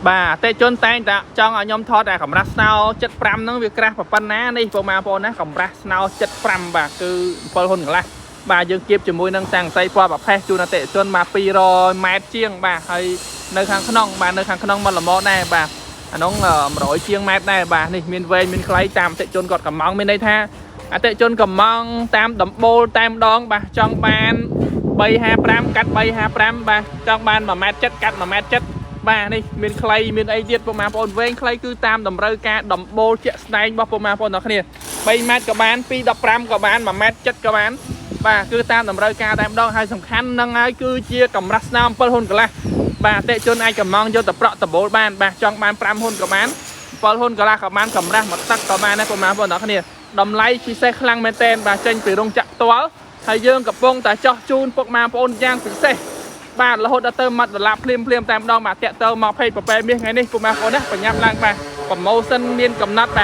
បាទអតិជនតែងតែចង់ឲ្យខ្ញុំថតតែកម្រាស់ស្នោ75ហ្នឹងវាក្រាស់ប៉ុណ្ណានេះពុកម៉ែបងប្អូនណាកម្រាស់ស្នោ75បាទគឺ7ហ៊ុនកន្លះបាទយើងគៀបជាមួយនឹងស័ង្កសីពណ៌ប្រផេះជូនអតិជនមក200ម៉ែត្រជាងបាទហើយនៅខាងក្នុងបាទនៅខាងក្នុងមកល្មមដែរបាទអានោះ100ជាងម៉ែត្រដែរបាទនេះមានវែងមានខ្លីតាមអតិជនគាត់កំងមានន័យថាអតិជនកំងតាមដំបូលតែម្ដងបាទចង់បាន355កាត់355បាទចង់បាន1ម៉ែត្រ7កាត់1ម៉ែត្រ7បាទនេះមានខ្លីមានអីទៀតពុកម៉ែបងប្អូនវែងខ្លីគឺតាមតម្រូវការដំបូលជាក់ស្ដែងរបស់ពុកម៉ែបងប្អូនទាំងគ្នា3ម៉ែត្រក៏បាន2.15ក៏បាន1ម៉ែត្រ7ក៏បានបាទគឺតាមតម្រូវការតែម្ដងហើយសំខាន់នឹងហើយគឺជាកម្រាស់ស្នោ7ហ៊ុនកន្លះបាទអតិជនអាចកំងយកទៅប្រក់ដំបូលបានបាទចង់បាន5ហ៊ុនក៏បាន7ហ៊ុនកន្លះក៏បានកម្រាស់មួយទឹកក៏បានដែរពុកម៉ែបងប្អូនទាំងគ្នាតម្លៃពិសេសខ្លាំងមែនទែនបាទចេញពីរោងចក្រផ្ទាល់ហើយយើងកំពុងតែចោះជូនពុកម៉ែបងប្អូនយ៉ាងពិសេស បាទរហូតដល់ទៅ1ដុល្លារភ្លាមភ្លាមតែម្ដងបាទតាក់ទៅមក page ប្រពែមាសថ្ងៃនេះពុកម៉ែបងប្អូនណាបញ្ញាប់ឡើងបាទ promotion មានកំណត់បាទ។